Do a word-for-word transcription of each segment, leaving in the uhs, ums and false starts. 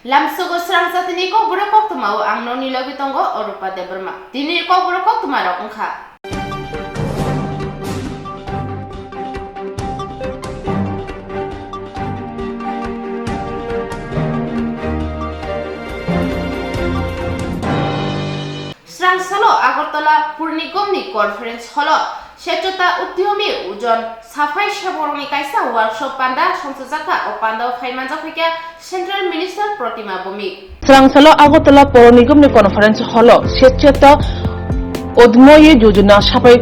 Lamsogo srang jatini kokborok koktwmao ang nokni logi tongo Orupa Debbarma. Tini kokborok koktwmarok wngkha. Srang salo Agartala Pur Nigomni conference hall-o Swachhata Udhyami Ujon saphai seborokni kaisa workshop panda songchajakha. O pandao phai manjak phaikha Central Minister Protima Bhumik. Srang salo Agartala Pur Nigomni conference hall-o Swachhata Udhyami Yojana saphai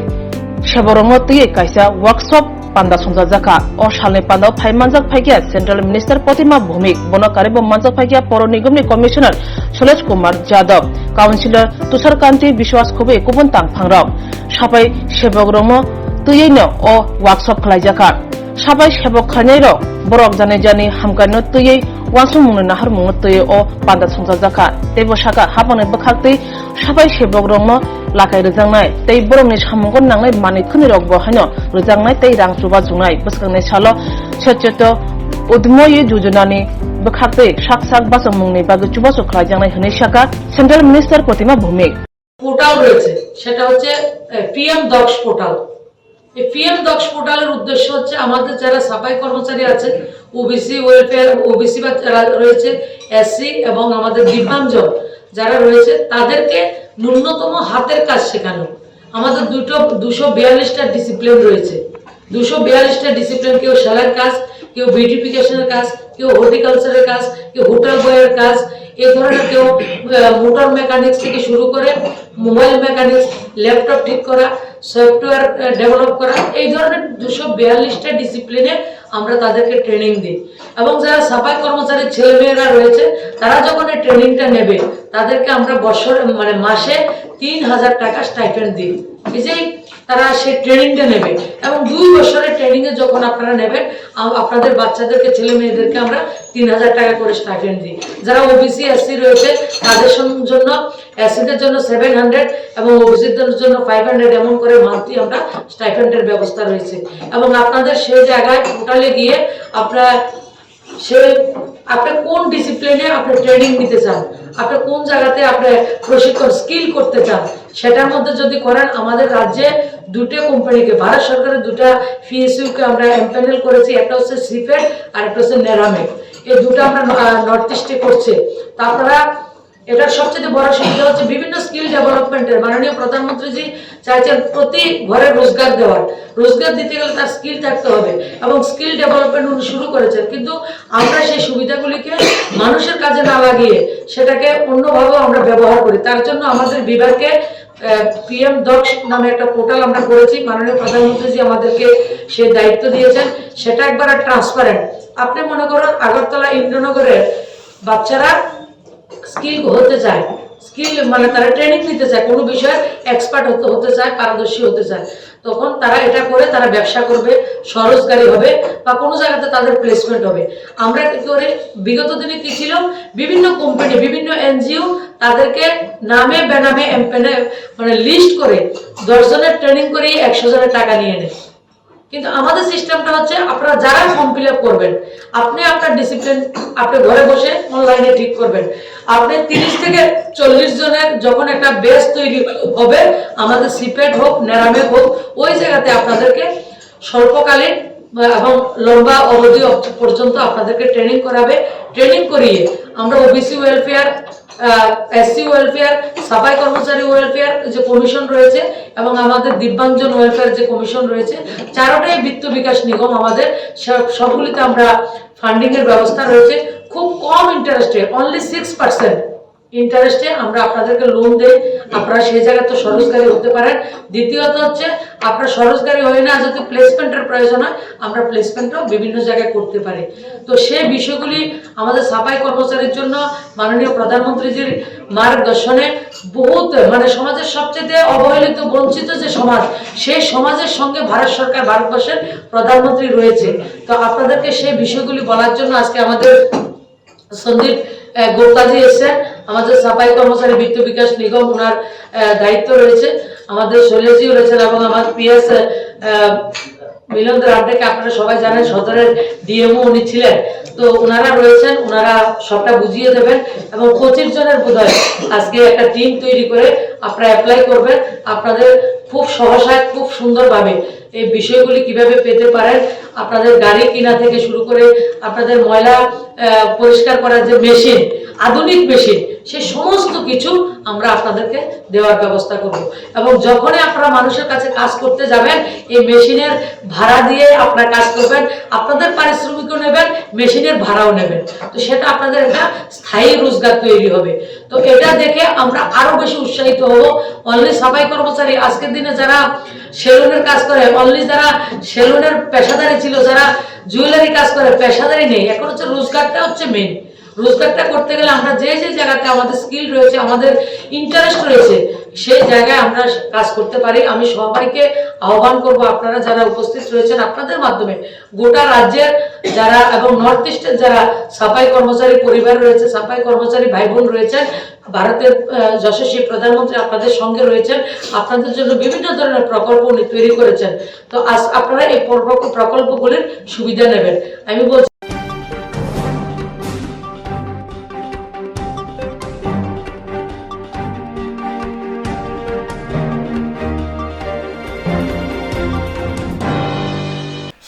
seborokno twiwi kaisa workshop panda songchajakha. O salni pandao phai manjak phaikha Central Minister Protima Bhumik, bono karwi bo manjak phaikha Pur Nigomni Commissioner Sailesh Kumar Yadav, Councillor Tushar Kanti Biswas khobwi kubun tangphangrok. Saphai sebokrokno twiwino o workshop khlaijakha. Saphai sebok khlainairok borok jani jani hamkano twiwi uansukmungni naharmungno twiwi o panda songchajakha. Teibo sakha, hapangni bwkhaktwi saphai sebokrokno lakai rwjaknai tei borokni samungo nangnai manwi khwnirokbo haino rwjaknai tei rang chubachuknai. Bwskangni salo Swachhata Udhyami Yojanani bwkhaktwi sak sak bachukmungni bagwi chubachu khlaijaknai hwnwi sakha Central Minister Protima Bhumik. Portal রয়েছে, সেটা হচ্ছে পিএম দক্ষ পোর্টাল। এই পিএম দক্ষ পোর্টালের উদ্দেশ্য হচ্ছে আমাদের যারা সাফাই কর্মচারী আছে, ওবিসি ওয়েলফেয়ার, ওবিসি বা যারা রয়েছে, এসসি এবং আমাদের দিব্যাঙ্গজন যারা রয়েছে, তাদেরকে ন্যূনতম হাতের কাজ শেখানো। আমাদের দুটো দুশো বিয়াল্লিশটা ডিসিপ্লিন রয়েছে। দুশো বিয়াল্লিশটা ডিসিপ্লিন, কেউ সেলাইয়ের কাজ, কেউ বিউটিফিকেশনের কাজ, কেউ হর্টিকালচারের কাজ, কেউ হোটেল বয়ের কাজ, এই ধরনের কেউ মোটর মেকানিক্স থেকে শুরু করে মোবাইল মেকানিক্স, ল্যাপটপ ঠিক করা, সফটওয়্যার ডেভেলপ করা, এই ধরনের দুশো বিয়াল্লিশটা ডিসিপ্লিনে আমরা তাদেরকে ট্রেনিং দিই। এবং যারা সাফাই কর্মচারীর ছেলেমেয়েরা রয়েছে, তারা যখন এই ট্রেনিংটা নেবে, তাদেরকে আমরা বছর মানে মাসে তিন হাজার টাকা স্টাইপেন্ড দিই। এই যে তারা সেই ট্রেনিংটা নেবে এবং দুই বছরের ট্রেনিং এ যখন আপনারা নেবেন, আম- আপনাদের বাচ্চাদেরকে, ছেলে মেয়েদেরকে আমরা তিন হাজার টাকা করে স্টাইপেন্ড দিই। যারা ওবিসি এসসি রয়েছে, তাদের সম- জন্য, এসসিদের জন্য সেভেন হান্ড্রেড এবং ওবিসিদের জন্য ফাইভ হান্ড্রেড, এমন করে মান্থলি আমরা স্টাইপেন্ডের ব্যবস্থা রয়েছে। এবং আপনাদের সেই জায়গায় পোর্টালে গিয়ে আপনারা সেই আপনি কোন ডিসিপ্লিনে আপনি ট্রেনিং নিতে চান, আপনি কোন জায়গাতে আপনি প্রশিক্ষণ স্কিল করতে চান, সেটার মধ্যে যদি করেন, আমাদের রাজ্যে দুটো কোম্পানিকে, ভারত সরকারের দুটো পিএসইউকে আমরা এমপ্যানেল করেছি, একটা হচ্ছে সিপেট আর একটা হচ্ছে নেরামেক। এই দুটো আমরা নর্থ ইস্টে করছে। তা আপনারা এটার সবচেয়ে বড় সুবিধা হচ্ছে বিভিন্ন স্কিল ডেভেলপমেন্টের, মাননীয় প্রধানমন্ত্রীজি চাইছেন প্রতি ঘরে রোজগার দেওয়ার। রোজগার দিতে গেলে তার স্কিল থাকতে হবে এবং স্কিল ডেভেলপমেন্ট উনি শুরু করেছেন, কিন্তু আমরা সেই সুবিধাগুলিকে মানুষের কাজে না লাগিয়ে সেটাকে অন্যভাবে আমরা ব্যবহার করি। তার জন্য আমাদের বিভাগকে পিএম দক্ষ নামে একটা পোর্টাল আমরা করেছি। মাননীয় প্রধানমন্ত্রীজি আমাদেরকে সেই দায়িত্ব দিয়েছেন। সেটা একবারে ট্রান্সপারেন্ট। আপনি মনে করুন, আগরতলা ইন্দ্রনগরের বাচ্চারা স্কিল হতে চায়, স্কিল মানে তারা ট্রেনিং নিতে চায়, কোনো বিষয়ে এক্সপার্ট হতে হতে চায়, পারদর্শী হতে চায়, তখন তারা এটা করে তারা ব্যবসা করবে, স্বরোজগারি হবে বা কোনো জায়গাতে তাদের প্লেসমেন্ট হবে। আমরা কি করে, বিগত দিনে কি ছিল, বিভিন্ন কোম্পানি, বিভিন্ন এনজিও তাদেরকে নামে বেনামে এমপেনে মানে লিস্ট করে দশ জনের ট্রেনিং করিয়ে একশো জনের টাকা নিয়ে নেয়। কিন্তু আমাদের সিস্টেমটা হচ্ছে, আপনারা যারা ফর্ম ফিল আপ করবেন, আপনি আপনার ডিসিপ্লিন আপনি ঘরে বসে অনলাইনে ঠিক করবেন। আপনি তিরিশ থেকে চল্লিশ জনের যখন একটা ব্যাচ তৈরি হবে, আমাদের সিপেট হোক, নেরামেক হোক, ওই জায়গাতে আপনাদেরকে স্বল্পকালীন এবং লম্বা অবধি পর্যন্ত আপনাদেরকে ট্রেনিং করাবে। ট্রেনিং করিয়ে আমরা ওবিসি ওয়েলফেয়ার, এসসি ওয়েলফেয়ার, সাফাই কর্মচারী ওয়েলফেয়ার যে কমিশন রয়েছে এবং আমাদের দিব্যাঙ্গজন ওয়েলফেয়ার যে কমিশন রয়েছে, চারোটাই বিত্ত বিকাশ নিগম আমাদের সব- সবগুলিতে আমরা ফান্ডিং এর ব্যবস্থা রয়েছে। খুব কম ইন্টারেস্টে, অনলি সিক্স পার্সেন্ট ইন্টারেস্টে আমরা আপনাদেরকে লোন দেই। আপনারা সেই জায়গায় তো স্বরোজগারী হতে পারেন। দ্বিতীয়ত হচ্ছে, আপনার স্বরোজগারী হয়ে না, যদি প্লেসমেন্টের প্রয়োজন হয়, আমরা প্লেসমেন্টও বিভিন্ন জায়গায় করতে পারি। তো সেই বিষয়গুলি আমাদের সাফাই কর্মচারীর জন্য মাননীয় প্রধানমন্ত্রীজির মার্গদর্শনে বহুত মানে সমাজের সবচেয়ে অবহেলিত, বঞ্চিত যে সমাজ, সেই সমাজের সঙ্গে ভারত সরকার, ভারতবর্ষের প্রধানমন্ত্রী রয়েছে। তো আপনাদেরকে সেই বিষয়গুলি বলার জন্য আজকে আমাদের সন্দীপ আহ, গুপ্তাজি এসছেন, আমাদের সাফাই কর্মচারী বিত্ত বিকাশ নিগম, ওনার আহ, দায়িত্ব রয়েছে, আমাদের শৈলেশজিও রয়েছেন এবং আমার পিএস মিলন দে রান্তেকে আপনারা সবাই জানেন, সদরের ডিএমও উনি ছিলেন। তো ওনারা রয়েছেন, ওনারা সবটা বুঝিয়ে দেবেন। এবং পঁচিশ জনের বোধহয় আজকে একটা টিম তৈরি করে আপনারা অ্যাপ্লাই করবেন। আপনাদের খুব সহসায়, খুব সুন্দরভাবে এই বিষয়গুলি কিভাবে পেতে পারেন, আপনাদের গাড়ি কিনা থেকে শুরু করে আপনাদের ময়লা আহ, পরিষ্কার করার যে মেশিন, আধুনিক মেশিন, সে সমস্ত কিছু আমরা আপনাদেরকে দেওয়ার ব্যবস্থা করব। এবং যখনই আপনারা মানুষের কাছে কাজ করতে যাবেন, এই মেশিনের ভাড়া দিয়ে আপনারা কাজ করবেন, আপনাদের পারিশ্রমিকও নেবেন, মেশিনের ভাড়াও নেবেন। তো সেটা আপনাদের একটা স্থায়ী রোজগার তৈরি হবে। তো এটা দেখে আমরা আরো বেশি উৎসাহিত হব। অনলি সাফাই কর্মচারী, আজকের দিনে যারা সেলুনের কাজ করে, অনলি যারা সেলুনের পেশাদারি ছিল, যারা জুয়েলারি কাজ করে, পেশাদারি নেই, এখন হচ্ছে রোজগারটা হচ্ছে মেইন। রোজগারটা করতে গেলে আমরা যে যে জায়গাতে আমাদের স্কিল রয়েছে, আমাদের ইন্টারেস্ট রয়েছে, সেই জায়গায় আমরা কাজ করতে পারি। আমি সবাইকে আহ্বান করব, আপনারা যারা উপস্থিত রয়েছেন, আপনাদের মাধ্যমে গোটা রাজ্যের যারা এবং নর্থ ইস্টের যারা সাফাই কর্মচারী পরিবার রয়েছে, সাফাই কর্মচারী ভাই বোন রয়েছেন, ভারতের আহ, যশস্বী প্রধানমন্ত্রী আপনাদের সঙ্গে রয়েছেন, আপনাদের জন্য বিভিন্ন ধরনের প্রকল্প উনি তৈরি করেছেন। তো আজ আপনারা এই প্রকল্প প্রকল্পগুলির সুবিধা নেবেন। আমি বলছি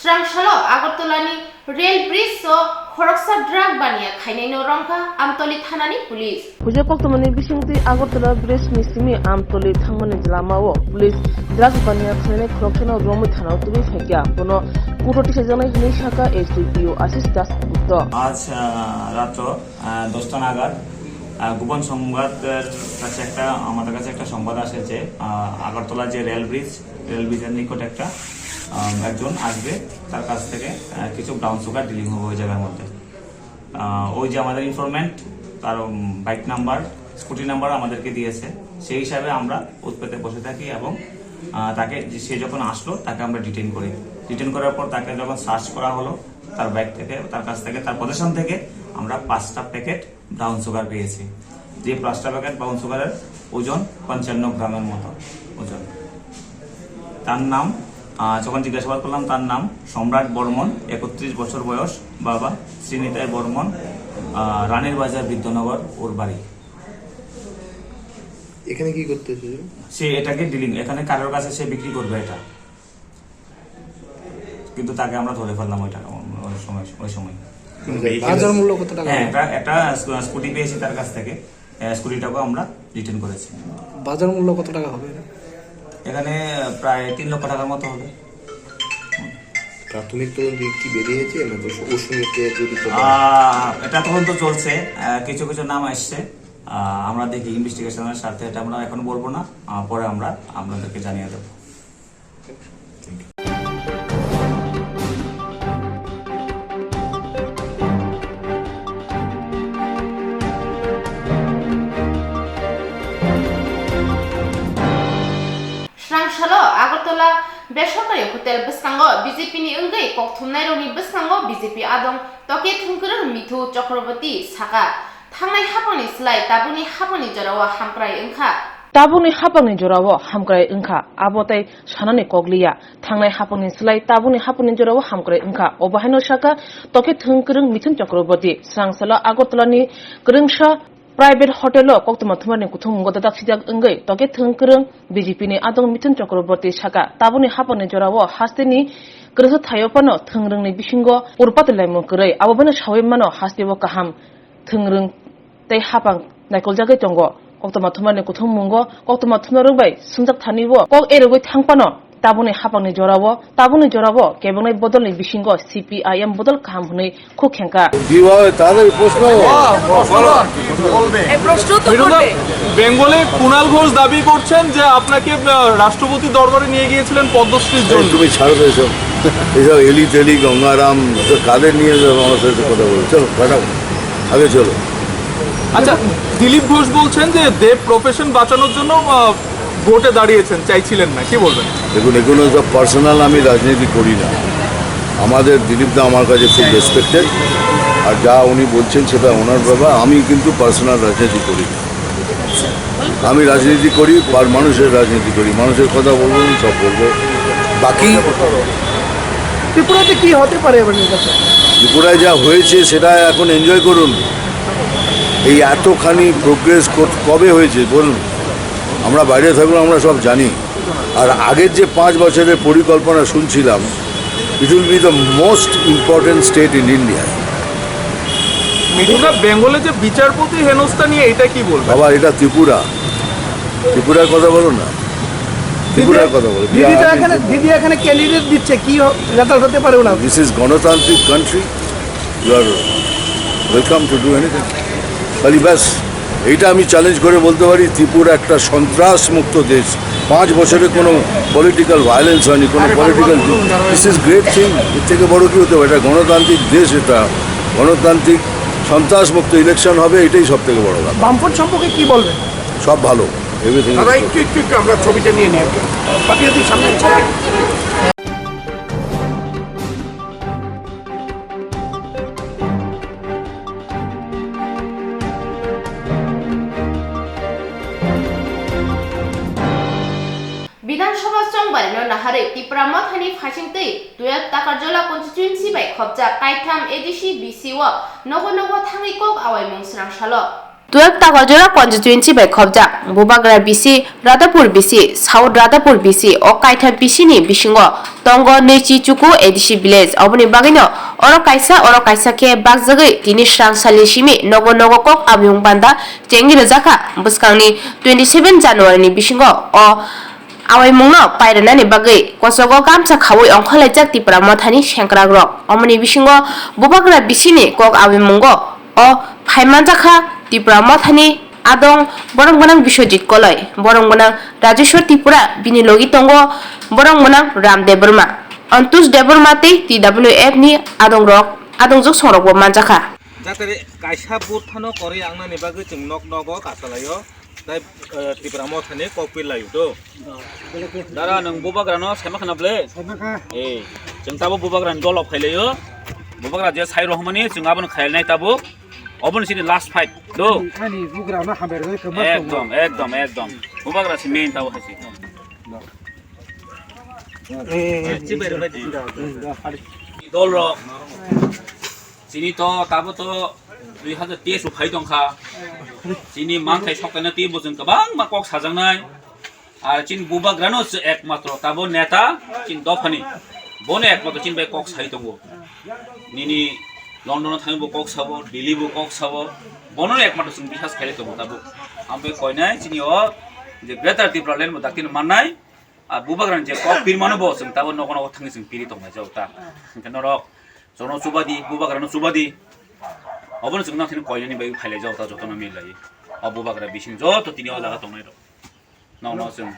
Srangsalo Agartala ni rail bridge o khoroksa drug baniya khainai no romkha Amtoli thana ni police. Puja koktwma ni bisingtwi Agartala bridge ni simi Amtoli thangmani lama o police drug baniya khainai khoroksa no romwi thana o tubui phaikha. Bono kuto tisajaknai hinwi sakha S D P O Ashish Das Gupta. আজ আহ, রাত্র আহ, দশটা নাগাদ আহ, গোপন সংবাদের কাছে একটা, আমাদের কাছে একটা সংবাদ আসে যে আহ, আগরতলা যে রেল ব্রিজ, রেল ব্রিজের নিকট একটা আহ, একজন আসবে, তার কাছ থেকে আহ, কিছু ব্রাউন সুগার ডিলিং হবে ওই জায়গার মধ্যে। আহ, ওই যে আমাদের ইনফরমেন্ট, তার বাইক নাম্বার, স্কুটি নাম্বার আমাদেরকে দিয়েছে, সেই হিসাবে আমরা উৎপেতে বসে থাকি এবং আহ, তাকে যে, সে যখন আসলো, তাকে আমরা ডিটেইন করি। ডিটেইন করার পর তাকে যখন সার্চ করা হলো, তার ব্যাগ থেকে, তার কাছ থেকে, তার পজিশন থেকে আমরা পাঁচটা প্যাকেট ব্রাউন সুগার পেয়েছি। যে পাঁচটা প্যাকেট ব্রাউন সুগারের ওজন পঞ্চান্ন গ্রামের মতো ওজন। তার নাম, আহ, যখন জিজ্ঞাসাবাদ করলাম, তার নাম সম্রাট বর্মন, একত্রিশ বছর বয়স, বাবা শ্রীনিতাই বর্মন, আহ, রানীর বাজার বৃদ্ধনগর ওর বাড়ি। এখানে কি করতে এসেছিল? সে এটাকে ডিলিং, এখানে কারোর কাছে সে বিক্রি করবে এটা, কিন্তু তাকে আমরা ধরে ফেললাম ওই টাকা, ওই সময়, ওই সময়। বাজার মূল্য কত টাকা হ্যাঁ, হবে? একটা, একটা স্কু-, স্কুটি পেয়েছি তার কাছ থেকে, আহ, স্কুটিটাকেও আমরা রিটার্ন করেছি। বাজার মূল্য কত টাকা হবে এটা? এখানে প্রায় তিন লক্ষ টাকার মতো হবে। প্রাথমিক তদন্তে কি বেরিয়েছে, না তো ওর সঙ্গে কে জড়িত? আহ, এটা তদন্ত চলছে, আহ, কিছু কিছু নাম আসছে। আহ, আমরা দেখি, ইনভেস্টিগেশনের স্বার্থে এটা আমরা এখন বলবো না, আহ, পরে আমরা আপনাদেরকে জানিয়ে দেবো। Srangsalo Agartala besorkari hotel bwskango B J P ni wngwi kokthumnairokni bwskango B J P adong Toke Thwngkwrwng Mithu Chakraborty sakha, thangnai haphangni slai tabukni haphangni jorao hamkrai wngkha. Tabukni haphangni jorao hamkrai wngkha, abo tei sanani kok liya. Thangnai haphangni slai tabukni haphangni jorao hamkrai wngkha. Obo haino sakha Toke Thwngkwrwng Mithun Chakraborty, Srangsalo Agartala ni kwrwngsa private hotel o koktwma thumarni kuthummungo dadak sijak wngwi Toke Thwngkwrwng B J P ni adong Mithun Chakraborty sakha, tabukni haphangni jorao hasteni kwrwngsa thaio phano thwngrwngni bisingo urpati laimung kwrwi, abo bono saui mano hasteo kaham thwngrwng tei haphang naikoljagwi tongo. Koktwma thumarni kuthummungo koktwma thumarok bai sumjak thani o kok erogwi thang phano tabukni haphangni jorao, tabukni jorao kebengnaini bodolni bisingo C P I M bodol kaham hwnwi khuk khengkha. কি ভাবে তাদের প্রশ্ন? এই প্রশ্ন তো মিঠুন দা, করবে। বেঙ্গলে কুণাল ঘোষ দাবি করছেন যে আপনাকে, আহ, রাষ্ট্রপতি দরবারে নিয়ে গিয়েছিলেন পদ্মশ্রীর এই জন্য। তুমি ছাড়ো তো এসব, এসব এলি তেলি গঙ্গারাম, তো কাদের নিয়ে আমার সাথে কথা বলো? চলো, ফাটাও, আগে চলো। আচ্ছা, দিলীপ ঘোষ বলছেন যে দেব প্রফেশন বাঁচানোর জন্য, আহ, ভোটে দাঁড়িয়েছেন, চাইছিলেন না, কি বলবেন? দেখুন, এগুলো সব পার্সোনাল, আমি রাজনীতি করি না। আমাদের দিলীপ দা আমার কাছে খুব রেসপেক্টেড, আর যা উনি বলছেন সেটা ওনার ব্যাপার। আমি কিন্তু পার্সোনাল রাজনীতি করি না। আমি রাজনীতি করি আর মানুষের রাজনীতি করি, মানুষের কথা বলবো, আমি সব বলবো। বাকি ত্রিপুরাতে কি হতে পারে এবার নির্বাচন? ত্রিপুরায় যা হয়েছে সেটা এখন এনজয় করুন। এই এতখানি প্রোগ্রেস কবে হয়েছে বলুন? আমরা বাইরে থাকলেও আমরা সব জানি। আর আগের যে পাঁচ বছরের পরিকল্পনা শুনছিলাম, it will be the most important state in India. মিঠুনদা, বেঙ্গলে যে বিচারপতি হেনস্থা নিয়ে, এটা কি বলবেন? বাবা, এটা ত্রিপুরা। ত্রিপুরার কথা বলো না, ত্রিপুরার কথা বলো। দিদি তো এখানে, দিদি এখানে ক্যান্ডিডেট দিচ্ছে, কি রেজাল্ট হতে পারে ওনার? This is গণতান্ত্রিক country, you are welcome to do anything. খালি ব্যাস, এইটা আমি চ্যালেঞ্জ করে বলতে পারি, ত্রিপুরা একটা সন্ত্রাস মুক্ত দেশ। পাঁচ বছরে কোনো পলিটিক্যাল ভায়োলেন্স হয়নি, কোনো political, this is great thing। এর থেকে বড় কী হতে পারে? এটা গণতান্ত্রিক দেশ, এটা গণতান্ত্রিক সন্ত্রাস মুক্ত ইলেকশন হবে, এটাই সব থেকে বড় কথা। বামফ্রন্ট সম্পর্কে কি বলবেন? সব ভালো, এভরিথিং। দাদা, একটু, একটু, একটু আমরা ছবিটা নিয়ে নিই, একটু। পাপিয়া, তুই সামনে চল। Bidhan Sabha chongbarino naharwi Tipra Mothani phaisingtwi twelve Takarjala constituency bai khopjak kaitham A D C B C o nogo nogo thangwi kok awaimung srang salo. Twelve Takarjala constituency bai khopjak Bubagra B C, Radhapur B C, South Radhapur B C o kaitham B C ni bisingo tongo Nwichi Chuku A D C village. Oboni bagwino oro kaisa, oro kaisa khe bakjagwi tini srang salni simi nogo nogo kok awaimung banda chengwi rwjakha. Bwskangni twenty seven January ni bisingo o awaimungno pairwnani bagwi kosogo gamsa khaui ongkhorlaijak Tipra Mothani sengkrakrok. Omoni bisingo Bubagra B C ni kok awaimungo o phaimanjakha Tipra Mothani adong borok gwnang Biswajit Koloi, borok gwnang Rajeshwar Tripura, bini logi tongo borok gwnang Ram Debbarma, Antush Debbarma tei T W F ni adongrok, adongjwk songrokbo manjakha. Jatari kaisa booth phano kwrwi wngnani bagwi chwng nok nogo kasalaio, tei, eh, Tipra Mothani kok pir laio do. Dara, nwng Bubagrano saima khna ble? Saima kha. Eh, chwng tabuk Bubagrani dolo phailaio. Bubagra je sai rohmani chwng abono khailnai tabuk. Oboni sini last fight do. Ani Bubagrano hambai rwgwi kwma tongo. Ekdom, ekdom, ekdom. Bubagra si main tabuk hai si. Eh, eh, eh, chibai rwgwi. Dol rok. Chini to, tabo to dui hazar teis o phai tongkha. Chini manthai soktaino twi bo chwng kwbangma kok sajaknai. Ar chini Bubagrano se ekmatro tabo neta chini dophani. Bono ekmatro chini bai kok sai tongo. Nini London o thangwi bo kok sabo, Delhi bo kok sabo. Bono ekmatro chwng biswas khailai tongo tabo. Ang bai koinai chini o je Greater Tipraland bo daktino mannai. A Bubagrani je kok pirmano bo chwng tabo nogo nogo thangwi chwng piri tongnai jao ta. Hwnkhe norok jono chubadi, Bubagrano chubadi. Obono chwng nang thini koinani bai phailai jao ta jotono milai. O Bubagra bising joto tini o jaga tongnai rok. Nokno chwng,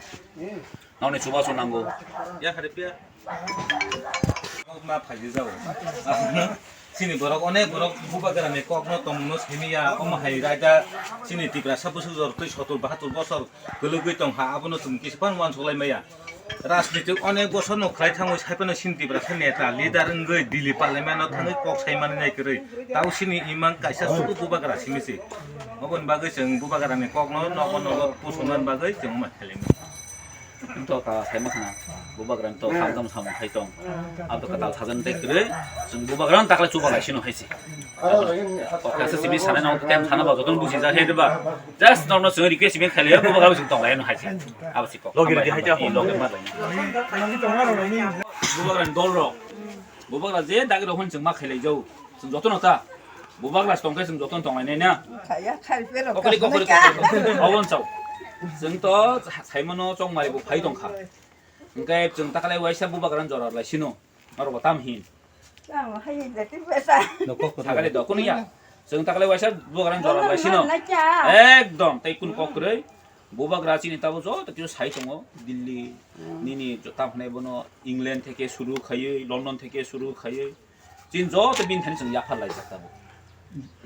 nokni chubachu nango. Ya khare pia. Ma phaidi jao. Chini borok onek borok Bubagrani kokno tongmungno simi ya, omo hai raida chini Tiprasa bwswk jor twi sotur bahatur bosor kwlwgwi tongkha, abono chwng kisa phano uansuk lai maya. Rajnitik onek bosor no khlai thangwi sai phano chini Tiprasa neta leader wngwi Delhi parliament o thangwi kok sai mani nai kwrwi. Tao chini imang kaisa suku Bubagra simi se. Oboni bagwi chwng Bubagrani kokno nogo nogo pusongna bagwi chwng omo khlai maya. Wngtong ta saima khna, Bubagrani to samtang samung hai tong. Abo to kwtal sajaknai tei kwrwi, chwng Bubagrano taklai chuba laisino hai se. Kok kaisa simi sanai nang tem sana ba jotono bujijak hai de ba. Just norno chwng request simi khailaiya, Bubagrano chwng tonglaino hai se. Abo se kok. Logi ready hai ta. Logi ma lai. Bubagrani dol rok. Bubagra je dagi rok hwn chwng ma khailai jau. Chwng jotono ta. Bubagra tong khe chwng jotono tonglainai na. Khaya khai pero. Okori, okori, okori. Obon chao. Chwng to saimano chongmari bo phai tongkha. Hwnkhe chwng taklai waisa Bubagrano jora laisino. Norok bo tam hin. Tamo hai jati besa. Sakali do kunu ya. Chwng taklai waisa Bubagrano jora laisino. Ekdom tei kun kok kwrwi. Bubagra chini tabo joto kisu sai tongo. Delhi, nini tam hwnai bono England theke suru khaiwi, London theke suru khaiwi. Chini joto bini thani chwng yaphar laijak tabuk.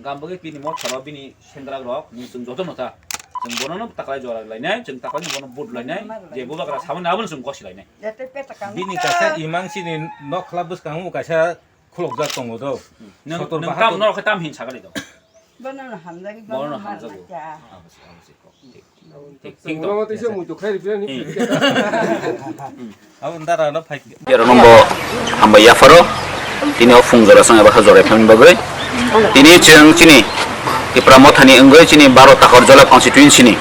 Gam bagwi bini motharo bini sengrak rok ni chwng joto no ta. Chwng bono no taklai jora lainai, chwng taklai bono vote lainai, je Bubagra samani abono chwng gosi lainai. Bini kaisa imang chini nokhla bwskango kaisa khulokjak tongo do. Nwng, sotor nwng bahatur. Tam norok khe tam hin sakali do. Bono no hamjagwi, bono no hamjago. Abo se, abo se kok. Abo dara no phai. Tero nombo hambai yapharo. Tini o phung jora sang eba ha jora phang bagwi. Tini chwng chini Tipra Mothani wngwi chini baro Takarjala constituency ni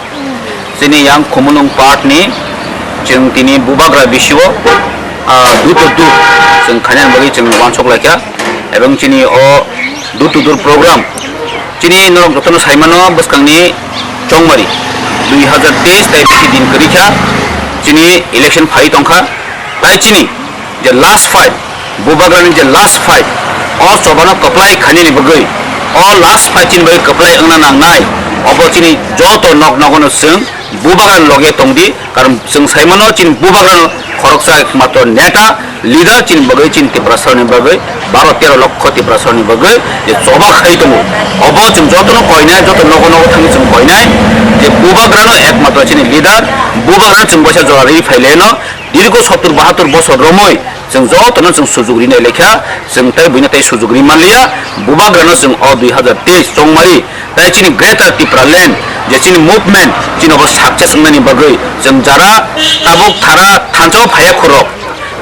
chini yang Khumulwng part ni chwng tini Bubagra bisio, ah, door to door chwng khainani bagwi chwng uansuk laikha. Ebong chini o door to door program chini norok jotono saimano bwskangni chongmari dui hazar teis tai bisi din kwrwi kha, chini election phai tongkha. Tai chini je last fight, Bubagrani je last fight, o chobano kwplai khainani bagwi, o last fight chini bagwi kwplai wngna nangnai, obo chini joto nok nogono chwng Bubagrani loge tongdi, karon chwng saimano chini Bubagrano khoroksa ekmatro neta, leader chini bagwi, chini Tiprasarokni bagwi, baro tero lokho Tiprasarokni bagwi je choba khai tongo. Obo chwng jotono koinai, joto nogo nogo thangwi chwng koinai je Bubagrano ekmatro chini leader, Bubagrano chwng boisa jora rwi phailaino, dirgo sottur bahattur bosor romwi chwng jotono chwng sujuk rinai lekha, chwng tai buino tai sujuk ri manliya, Bubagrano chwng o dui hazar teis chongmari, tai chini Greater Tipraland je chini movement chini obo success wngnani bagwi chwng jara tabuk thara thansa o phaiya khorok,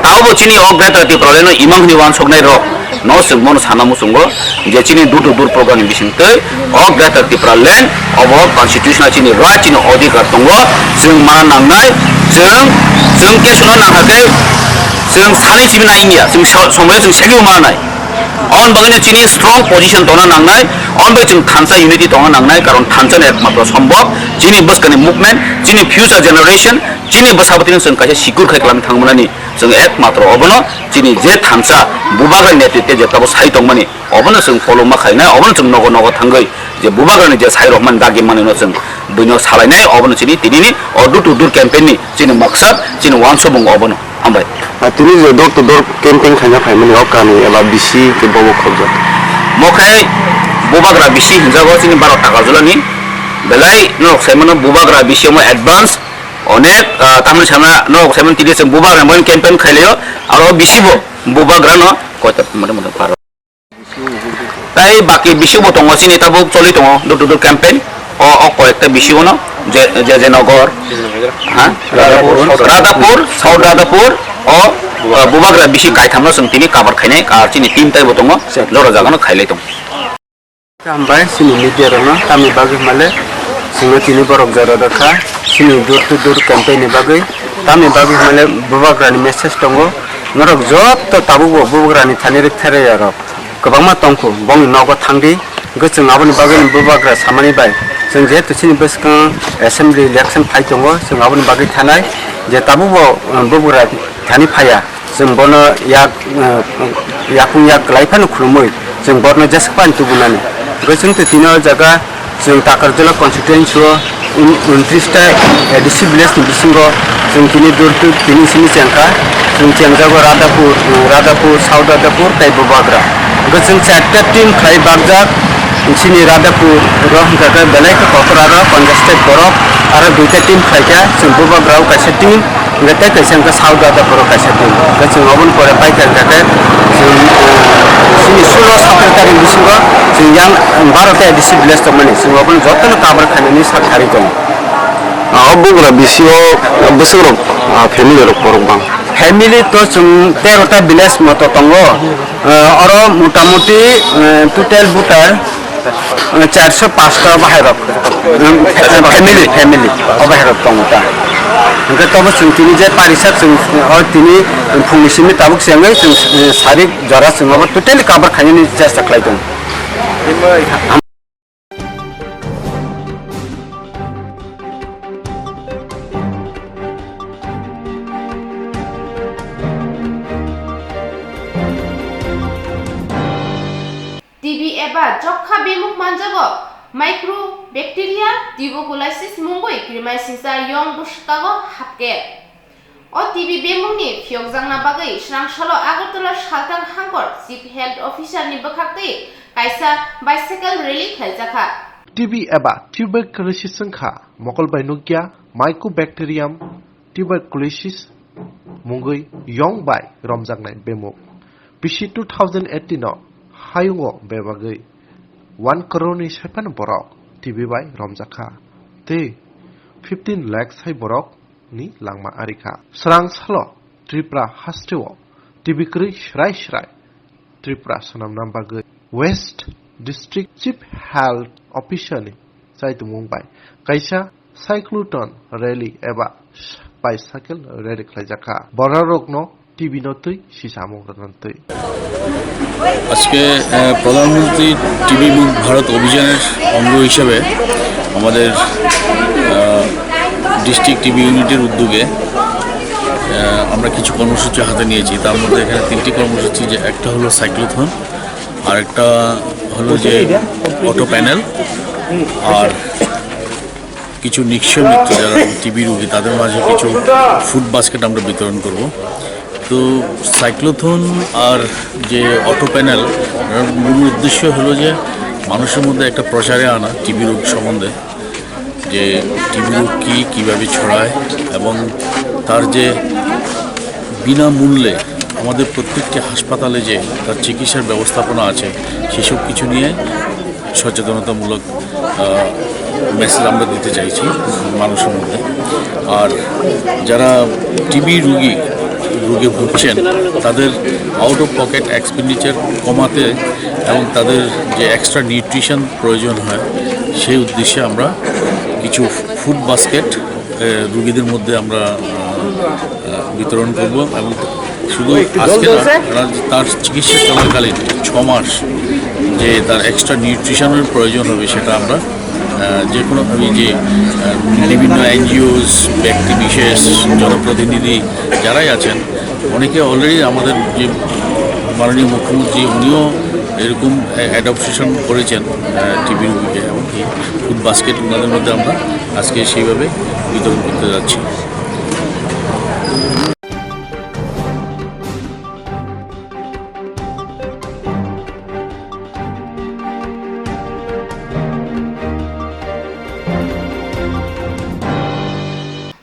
taobo chini o Greater Tipraland no imang hwnwi uansuknai rok no chwng bono sana muchungo je chini door to door program ni bisingtwi o Greater Tipraland obo constitutional chini right, chini odhikar tongo, chwng mana nangnai, chwng, chwng kesono nangkha khe chwng sanwi simi nai wngya, chwng so-, somoi chwng seliu manai. Aboni bagwino chini strong position tongna nangnai, aboni bagwi chwng thansa unity tongna nangnai, karon thansa ni ekmatro sombok chini bwskangni movement, chini future generation, chini bwsabwtwino chwng kaisa secure khai kwlangwi thangmani. Chwng ekmatro obono chini je thansa Bubagrani netritwe je tabo sai tongmani, obono chwng koloma khainai, obono chwng nogo nogo thangwi je Bubagrani je sai rokmani dagi manwino chwng buino salainai, obono chini tinini o door to door campaign ni chini maksad, chini uansukmung obono. Hambai. A tini je door to door campaign khaina phaimani o kami eba bisi ke bobo khobjak. Mo khe Bubagra bisi hinjago chini baro Takarjala ni, belai norok saimano Bubagra bisi omo advance onek, ah, tamni sama norok saimano tini chwng Bubagra ni campaign khailaio, aro bisi bo Bubagra no koita mote mote paro. Tai baki bisi bo tongo chini tabuk choli tongo door to door campaign. O, o koyekta bisi bono je, je, je nogor, ha? Radhapur, South Radhapur, o, o, Bubagra bisi kaitham no chwng tini cover khainai, ar chini team tai bo tongo, jora jaga no khailai tongo. Hambai chini media rokno tamni bagwi hwnmale chwngno tini borok jora rwkha chini door to door campaign ni bagwi, tamni bagwi hwnmale Bubagrani message tongo, norok joto tabukbo Bubagrani thani rwktharya rok kwbangma tongkhu, bongni nogo thangdi, hwnkhe chwng aboni bagwi Bubagra samani bai chwng jehetu chini bwskango assembly election phai tongo, chwng aboni bagwi thanai je tabukbo, uh, Bubagra thani phaiya. Chwng bono yak, eh, yakung yak kwlai phano khulumui chwng bono jesa phano tubunani. Hwnkhe chwng twi tini o jaga chwng Takarjala constituency o un-, untris ta A D C village ni bisingo chwng tini door to tini simi chengkha. Chwng chengjago Radhapur, eh, Radhapur, South Radhapur tei Bubagra. Hwnkhe chwng charta team khlai bakjak, chini Radhapur ro hwnkha khe belai khe kotor aro congested borok, aro duita team khlaikha, chwng Bubagra o kaisa team, hwnkhe tei kaisa hwnkhe South Radhapur o kaisa team. Hwnkhe chwng oboni pore paikha hwnkha khe chwng, eh, chini sulo satro tarikh bisingo chwng yang baro ta A D C village tongmani, chwng obono jotono cover khainani sak kharwi tongo. Ah, o Bubagra bisi o bwswk rok, ah, family rok borok bang? Family to chwng tero ta village moto tongo. Eh, oro motamuti, eh, total voter, eh, charso paanch ta bahai rok. Eh, family, family, o bahai rok tongo ta. Hwnkhe tobo chwng tini je parisa chwng, eh, o tini phungni simi tabuk se wngwi chwng, eh, sarik jora chwng obo totally cover khainani chesta khlai tongo. T B eba jokha bemuk manjago Mycobacteria tuberculosis mungwi krimai singsa yong bwswkago hapke. O T B bemungni phiyokjakna bagwi swrangsalo Agartala Saltang Hangkor Chief Health Officer ni bwkhaktwi kaisa bicycle rally khlaijakha. T B eba tuberculosis wngkha mokol bai nukya Mycobacterium tuberculosis mungwi yong bai romjaknai bemuk. Bisi two thousand eighteen o hayungo bebagwi one crore ni saiphano borok T B bai romjakha. Tei fifteen lakh sai borok ni langma arikha. Srang salo Tripura hasteo T B kwrwi srai srai Tripura swnamna bagwi West District Chief Health Officer ni chaitumung bai kaisa cyclotron rally eba bicycle rally khlaijakha. Bororokno T B no twi sisamung rwna twi. আজকে আহ, প্রধানমন্ত্রী টিবি মুক্ত ভারত অভিযানের অঙ্গ হিসেবে আমাদের district TB ইউনিটের উদ্যোগে আহ, আমরা কিছু কর্মসূচি হাতে নিয়েছি। তার মধ্যে এখানে তিনটি কর্মসূচি, যে একটা হলো সাইক্লোথন, আর একটা হলো যে অটো প্যানেল, আর কিছু নিঃস্ব মিত্র যারা টিবি রোগী, তাদের মাঝে কিছু ফুড বাস্কেট আমরা বিতরণ করব। তো সাইক্লোথন আর যে অটো প্যানেল, এর মূল উদ্দেশ্য হলো যে মানুষের মধ্যে একটা প্রচারে আনা টিবি রোগ সম্বন্ধে, যে টিবি রোগ কী, কীভাবে ছড়ায় এবং তার যে বিনামূল্যে আমাদের প্রত্যেকটি হাসপাতালে যে তার চিকিৎসার ব্যবস্থাপনা আছে, সেসব কিছু নিয়ে সচেতনতামূলক মেসেজ আমরা দিতে চাইছি মানুষের মধ্যে। আর যারা টিবি রুগী, রোগে ভুগছেন, তাদের আউট অফ পকেট এক্সপেন্ডিচার কমাতে এবং তাদের যে এক্সট্রা নিউট্রিশন প্রয়োজন হয়, সেই উদ্দেশ্যে আমরা কিছু ফুড বাস্কেট রুগীদের মধ্যে আমরা আহ, আহ, বিতরণ করব। এবং শুধু আজকে না, তার, তার চিকিৎসা চলাকালীন ছ মাস যে তার এক্সট্রা নিউট্রিশনের প্রয়োজন হবে, সেটা আমরা আহ, যে কোনো, আমি যে আহ, বিভিন্ন এনজিওস, ব্যক্তি বিশেষ, জনপ্রতিনিধি যারাই আছেন, অনেকে অলরেডি আমাদের যে মাননীয় মুখ্যমন্ত্রী, উনিও এরকম অ্যাডাপ্টেশন করেছেন টিবি রোগীকে, এমনকি ফুড বাস্কেট ওনাদের মধ্যে আমরা আজকে সেইভাবে বিতরণ করতে যাচ্ছি।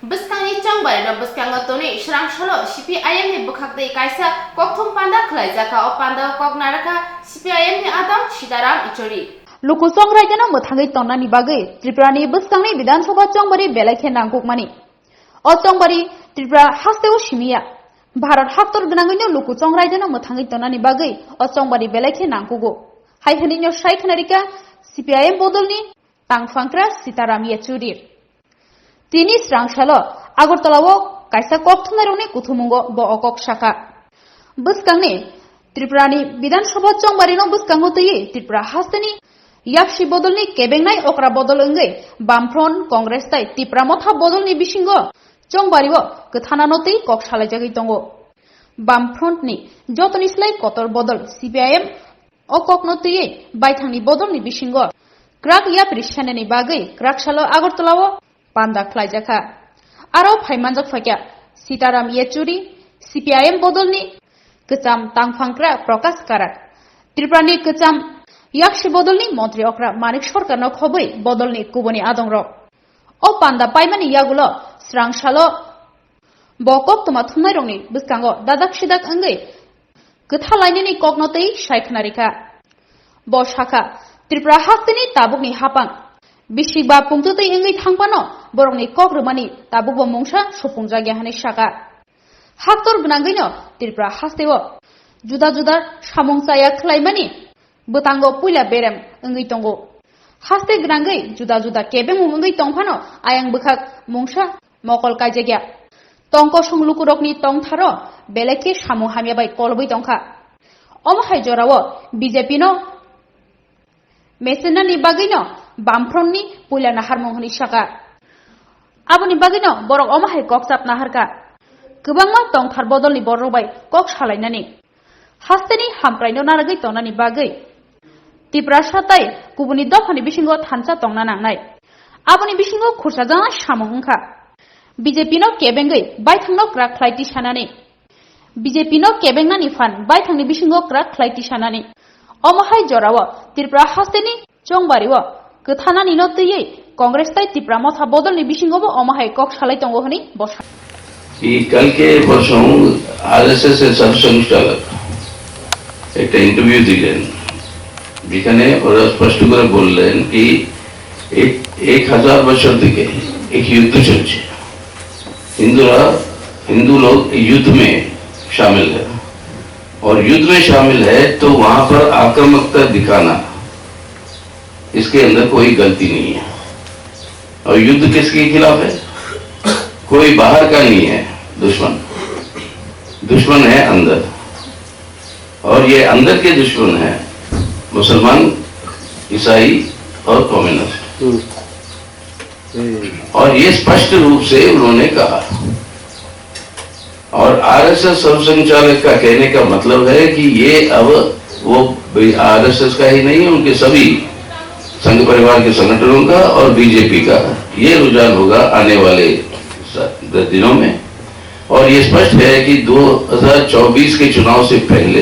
Bwskangni chongbari no bwskango tonwi swrang salo C P I M ni bwkhak twi kaisa kokthum panda khwlaijakha. O pandao kok narwkha C P I M ni adong Sitaram Ichori. Luku chongraideno mwthangwi tongnani bagwi Tripurani bwskangni Bidhan Sabha chongbari belai khe nangkukmani. O chongbari Tripura hasteo simiya. Bharat haktor gwnangwino luku chongraideno mwthangwi tongnani bagwi o chongbari belai khe nangkugo. Hai hwnwino sai khwnarikha C P I M bodolni tangphangkra Sitaram Yechurir. Tini srang salo Agartala-o kaisa kok thumnairokni kuthumungo bo o kok sakha. Bwskangni Tripurani Bidhan Sabha chongbarino bwskango twiwi Tripura hasteni yapsi bodolni kebengnai okra bodol wngwi Bamfront, Congress tei Tipra Motha bodolni bisingo chongbario kwthanano twi kok salaijagwi tongo. Bamfrontni jotoni slai kotor bodol C P I M o kokno twiwi baithangni bodolni bisingo kwrak yapri sanani bagwi kwrak salo Agartala-o panda khlaijakha. Aro phaimanjak phaikha Sitaram Yechury, C P I M bodolni kwcham tangphangkra Prakash Karat, Tripurani kwcham yaksi bodolni montri okra Manik Sarkarno khobwi bodolni kubuni adongrok. O panda paimani yagulo srang salo bo koktwma thumnairokni bwskango dadak sidak wngwi kwtha lainani kokno twi sai khwnarikha. Bo sakha, Tripura hasteni tabukni hapang bisik ba pungtwtwi wngwi thangphano borokni kok rwmani tabukbo mungsa supungjak ya hwnwi sakha. Haktor gwnangwino Tripura hasteo juda juda samung chaya khlaimani bwtango puila berem wngwi tongo. Haste gwnangwi juda juda kebengmung wngwi tongphano ayang bwkhak mungsa mokol kaijakya. Tongkosong lukurokni tongtharo belai khe samung hamya bai kolobwi tongkha. Omo hai jorao B J P no mesenani bagwino Bamfrontni puila naharmung hwnwi sakha. Aboni bagwino borok omo hai kok chap naharkha. Kwbangma tongthar bodolni borok bai kok salainani, hasteni hamkraino narwgwi tongnani bagwi Tiprasa tai kubuni dophani bisingo thansa tongna nangnai. Aboni bisingo khursajaknai samung wngkha B J P no kebengwi baithangno kwrak khlai tisanani. B J P no kebengnani phan baithangni bisingo kwrak khlai tisanani. Omo hai jorao Tripura hasteni chongbario kwthanani no twiwi Congress tai Tipra Motha bodolni bisingobo omo hai kok salai tongo hwnwi bo sa. এই কালকে পরশু আরএসএস এর sub central একটা ইন্টারভিউ দিলেন, যেখানে ওরা স্পষ্ট করে বললেন কি এক, এক হাজার বছর থেকে एक युद्ध चलचे। हिंदू रा-, हिंदू लोग युद्ध में शामिल है और युद्ध में शामिल है तो वहां पर आक्रामकता दिखाना, इसके अंदर कोई गलती नहीं है। और युद्ध किसके खिलाफ है? कोई बाहर का नहीं है दुश्मन, दुश्मन है अंदर। और ये अंदर के दुश्मन है मुसलमान, ईसाई और कम्युनिस्ट। हम्म। हम्म। और ये स्पष्ट रूप से उन्होंने कहा। और आरएसएस सर्वसंघ चालक का कहने का मतलब है कि ये अब वो आरएसएस का ही नहीं है, उनके सभी संघ परिवार के संगठनों का और बीजेपी का ये रुझान होगा आने वाले स-, दिनों में। और ये स्पष्ट है कि दो हज़ार चौबीस के चुनाव से पहले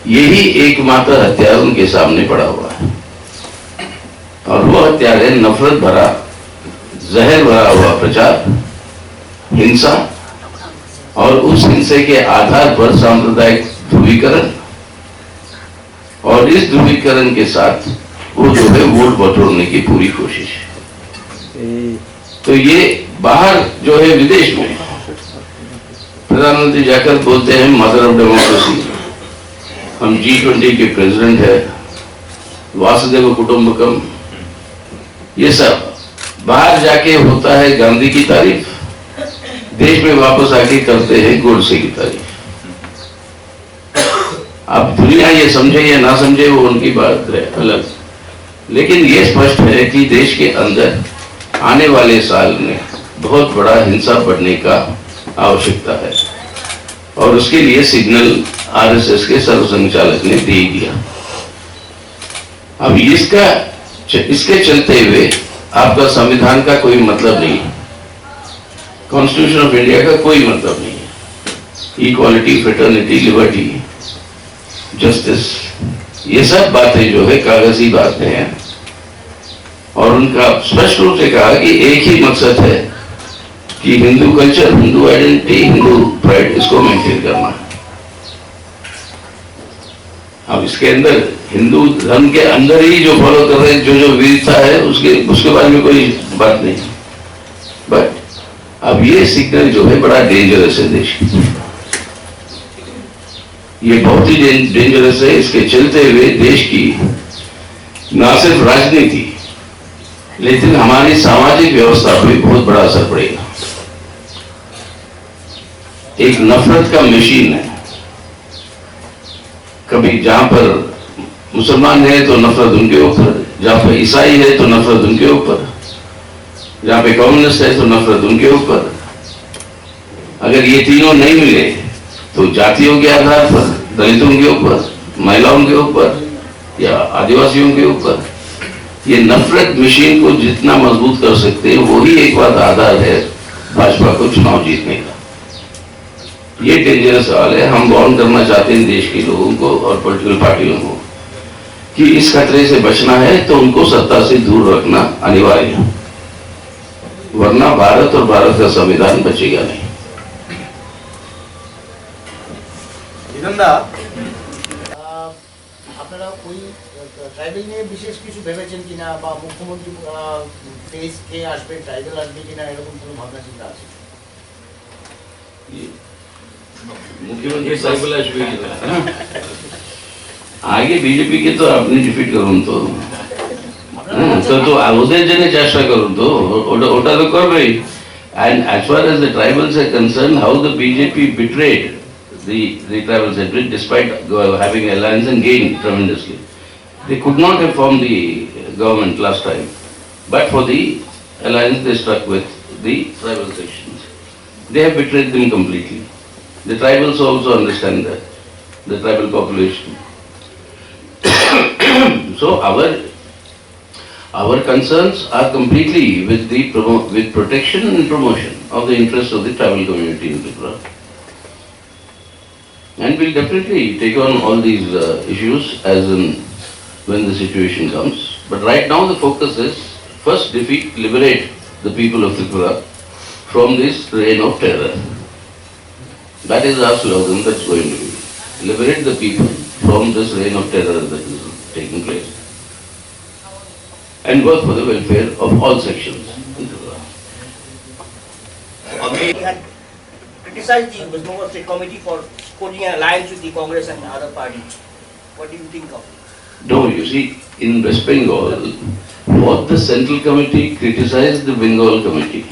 यही एकमात्र हथियार उनके सामने पड़ा हुआ है। और वो हथियार है नफरत भरा, जहर भरा हुआ प्रचार, हिंसा और उस हिंसा के आधार पर सांप्रदायिक ध्रुवीकरण और इस ध्रुवीकरण के साथ वो जो है वोट बटोरने की पूरी कोशिश। तो ये बाहर जो है विदेश में प्रधानमंत्री जाकर बोलते हैं मदर ऑफ डेमोक्रेसी, हम जी ट्वेंटी के प्रेसिडेंट है, वासुदेव कुटुंबकम, ये सब बाहर जाके होता है गांधी की तारीफ, देश में वापस आके करते हैं गोडसे की तारीफ। अब दुनिया ये समझे या ना समझे, वो उनकी बात है अलग, लेकिन ये स्पष्ट है कि देश के अंदर आने वाले साल में बहुत बड़ा हिंसा बढ़ने का आवश्यकता है और उसके लिए सिग्नल आरएसएस के सर्वसंघ चालक ने दे ही दिया। अब इसका च-, इसके चलते हुए आपका संविधान का कोई मतलब नहीं है, कॉन्स्टिट्यूशन ऑफ इंडिया का कोई मतलब नहीं है। इक्वालिटी, फ्रेटर्निटी, लिबर्टी, जस्टिस, ये सब बातें जो है कागजी बातें हैं। और उनका स्पष्ट रूप से कहा कि एक ही मकसद है कि हिंदू कल्चर, हिंदू आइडेंटिटी, हिंदू प्राइड, इसको मेंटेन करना है। अब इसके अंदर हिंदू धर्म के अंदर ही जो फॉलो कर रहे हैं, जो जो विविधता है, उसके उसके बारे में कोई बात नहीं। बट अब ये सिग्नल जो है बड़ा डेंजरस है देश के लिए। ये बहुत ही डें-, डेंजरस है। इसके चलते हुए देश की ना सिर्फ राजनीति लेकिन हमारी सामाजिक व्यवस्था पर भी बहुत बड़ा असर पड़ेगा। एक नफरत का मशीन है। कभी जहां पर मुसलमान है तो नफरत उनके ऊपर, जहां पर ईसाई है तो नफरत उनके ऊपर, जहां पे कम्युनिस्ट है तो नफरत उनके ऊपर। अगर ये तीनों नहीं मिले तो जातियों के आधार पर, दलितों के ऊपर, महिलाओं के ऊपर या आदिवासियों के ऊपर, ये नफरत मशीन को जितना मजबूत कर सकते हैं, वही एक बात आधार है भाजपा को चुनाव जीतने का। ये डेंजरस सवाल है। हम वार्न करना चाहते हैं देश के लोगों को और पॉलिटिकल पार्टियों को कि इस खतरे से बचना है तो उनको सत्ता से दूर रखना अनिवार्य है, वरना भारत और भारत का संविधान बचेगा नहीं। জিতন দা, আহ, আপনারা ওই, আহ, ট্রাইবেল নিয়ে বিশেষ কিছু ভেবেছেন কিনা বা মুখ্যমন্ত্রী, আহ, ফেজ কে আসবে, ট্রাইবেল আসবে কিনা, এরকম কোনো ভাবনা চিন্তা আছে? মুখ্যমন্ত্রী ট্রাইবেল আসবে কিনা? আগে বিজেপি কে তো আপনি ডিফিট করুন তো। হ্যাঁ, তো, তো ওদের জন্য চেষ্টা করুন তো, ও-, ওটা, ওটা তো করবেই। And as far as the tribals are concerned, how the B J P betrayed the, the tribal sentiment despite, uh, having alliance and gained tremendously. They could not have formed the government last time, but for the alliance they struck with the tribal sections. They have betrayed them completely. The tribals also understand that, the tribal population. So our, our concerns are completely with the promo-, with protection and promotion of the interests of the tribal community in Tripura. And we'll definitely take on all these, uh, issues as and when the situation comes. But right now the focus is first defeat, liberate the people of Tripura from this reign of terror. That is our slogan that's going to be. Liberate the people from this reign of terror that is taking place. And work for the welfare of all sections in Tripura. He had criticized the West Bengal State Committee for forging an alliance with the Congress and other parties. What do you think of it? No, you see, in West Bengal, what the Central Committee criticized the Bengal Committee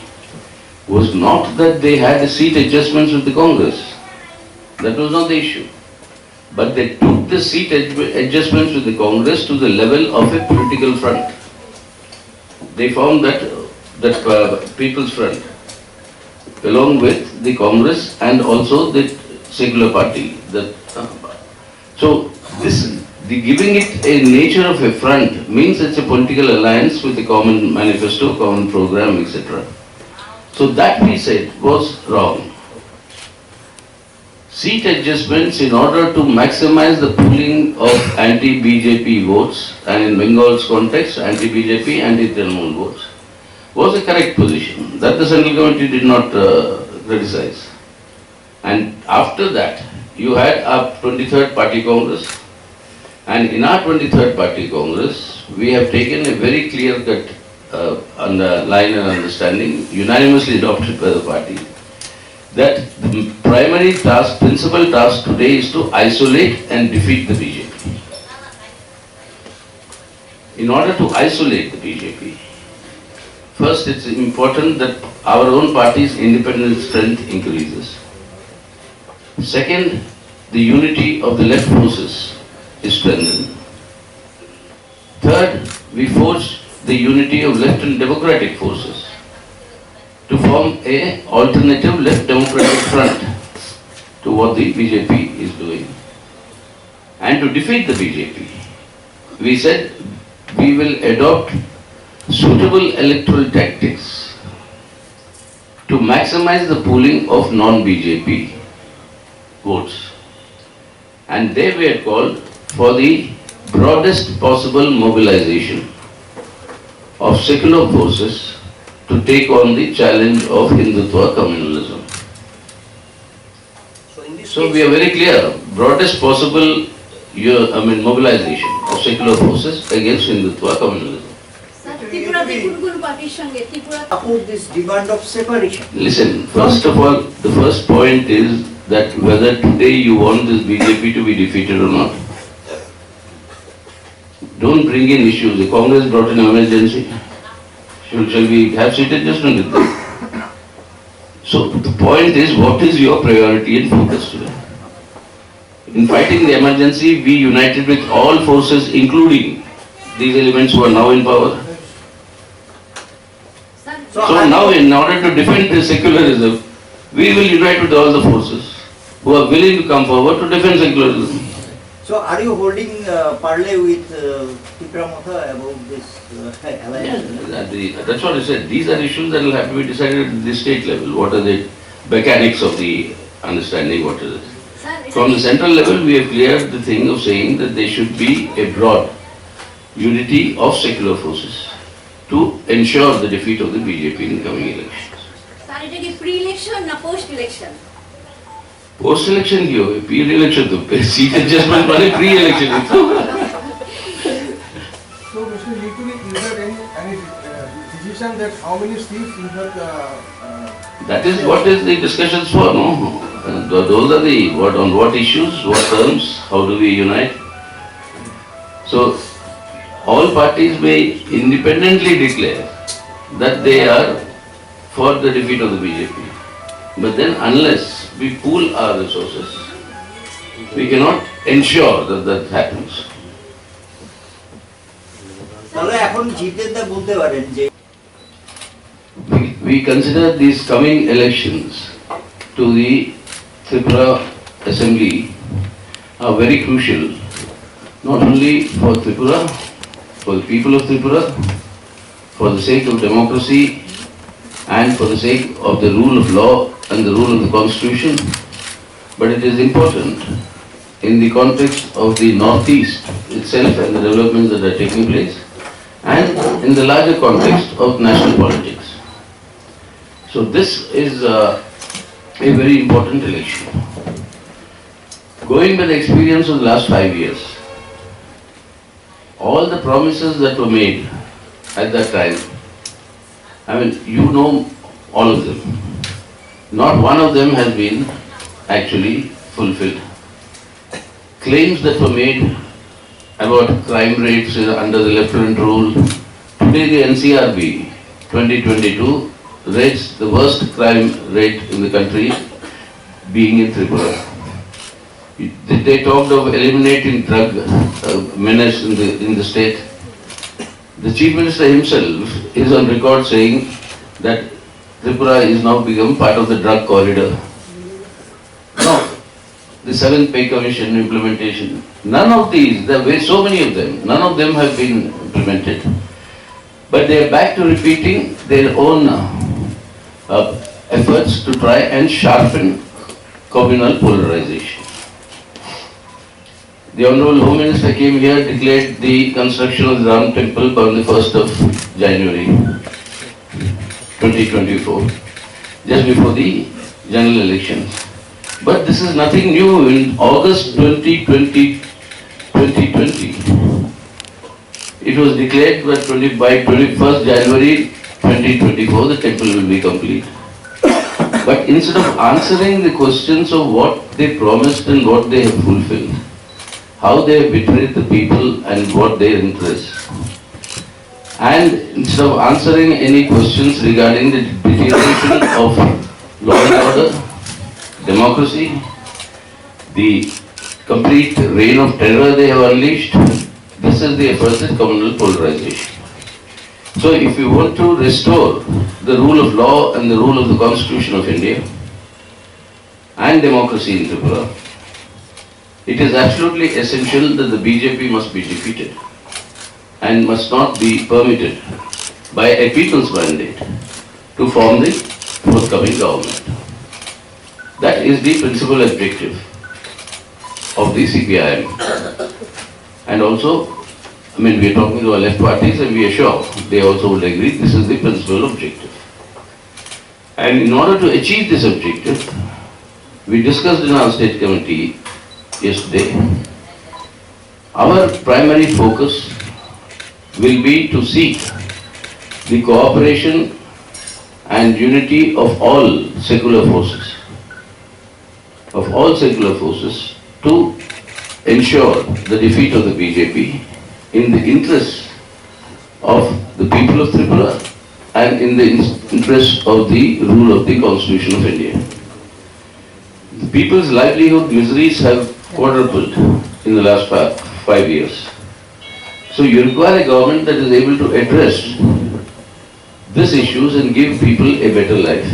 was not that they had a seat adjustments with the Congress. That was not the issue. But they took the seat adj-, adjustments with the Congress to the level of a political front. They formed that, that, uh, People's Front, along with the Congress and also the Secular Party. The, uh, so this, the giving it a nature of a front means it's a political alliance with a common manifesto, common program, et cetera. So that we said was wrong. Seat adjustments in order to maximize the pooling of anti-B J P votes, and in Bengal's context, anti-B J P, anti-Trinamool votes, was a correct position that the Central Committee did not, uh, criticize. And after that, you had a twenty-third Party Congress, and in our twenty-third Party Congress, we have taken a very clear-cut, uh, under-, line and understanding, unanimously adopted by the party, that the primary task, principal task today is to isolate and defeat the B J P. In order to isolate the B J P, first, it's important that our own party's independent strength increases. Second, the unity of the left forces is strengthened. Third, we forge the unity of left and democratic forces to form a alternative left democratic front to what the B J P is doing. And to defeat the B J P, we said we will adopt suitable electoral tactics to maximize the pooling of non-B J P votes. And they were called for the broadest possible mobilization of secular forces to take on the challenge of Hindutva communalism. So in this So case, we are very clear, broadest possible, you, I mean, mobilization of secular forces against Hindutva communalism. Sir, ত্রিপুরাতে কোন কোন পার্টির সঙ্গে Tripura Support this demand of separation. Listen, first of all, the first point is that whether today you want this B J P to be defeated or not, don't bring in issues. The Congress brought in emergency. Shall, shall we have seat adjustment with them? So the point is, what is your priority and focus today? In fighting the emergency, we united with all forces, including these elements who are now in power. Sir, So now, in order to defend the secularism, we will unite with all the forces who are willing to come forward to defend secularism. So are you holding, uh, parley with, uh, Tipra Motha about this, uh, alliance? Yeah, that the, that's what I said. These are issues that will have to be decided at the state level. What are the mechanics of the understanding? What is it? Sir, এটা From the central level, we have cleared the thing of saying that there should be a broad unity of secular forces to ensure the defeat of the B J P in coming elections. Sir, এটা কি pre election না post election? Post election কি হবে? Pre election তো, seat adjustment মানে pre election তো। So, Mister Yuturi, is there any, any, uh, decision that how many seats you have, uh, uh, That is what is the discussions for, no? Uh, tho-, those are the, what, on what issues, what terms, how do we unite? So, all parties may independently declare that they are for the defeat of the B J P. But then, unless we pool our resources, we cannot ensure that that happens. তাহলে এখন জিতেন দা বলতে পারেন যে We, we consider these coming elections to the Tripura Assembly are very crucial, not only for Tripura, for the people of Tripura, for the sake of democracy and for the sake of the rule of law and the rule of the constitution, but it is important in the context of the Northeast itself and the developments that are taking place, and in the larger context of national politics. So this is, uh, a very important election. Going by the experience of the last five years, all the promises that were made at that time, I mean, you know all of them. Not one of them has been actually fulfilled. Claims that were made about crime rates under the Lieutenant Rule. Today, the N C R B twenty twenty-two rates the worst crime rate in the country being in Tripura. They they talked of eliminating drug uh, menace in the, in the state. The Chief Minister himself is on record saying that Tripura is now become part of the drug corridor. No, the seventh pay commission implementation, none of these, there were so many of them, none of them have been implemented. But they are back to repeating their own uh, uh, efforts to try and sharpen communal polarization. The Honorable Home Minister came here, declared the construction of the Ram Temple on the first of January twenty twenty-four, just before the general elections. But this is nothing new. In August twenty twenty, twenty twenty, it was declared that twenty, by twenty-first January twenty twenty-four, the temple will be complete. But instead of answering the questions of what they promised and what they have fulfilled, how they have betrayed the people and what their interests, and instead of answering any questions regarding the deterioration of law and order, democracy, the complete reign of terror they have unleashed, this is the effort that communal polarization. So if we want to restore the rule of law and the rule of the Constitution of India and democracy in Tripura, it is absolutely essential that the B J P must be defeated and must not be permitted by a people's mandate to form the forthcoming government. That is the principal objective of the C P I M. And also, I mean, we are talking to our left parties and we are sure they also would agree this is the principal objective. And in order to achieve this objective, we discussed in our state committee yesterday, our primary focus will be to seek the cooperation and unity of all secular forces, of all secular forces to ensure the defeat of the B J P in the interests of the people of Tripura and in the in- interests of the rule of the Constitution of India. The people's livelihood miseries have quadrupled in the last fi- five years. So you require a government that is able to address these issues and give people a better life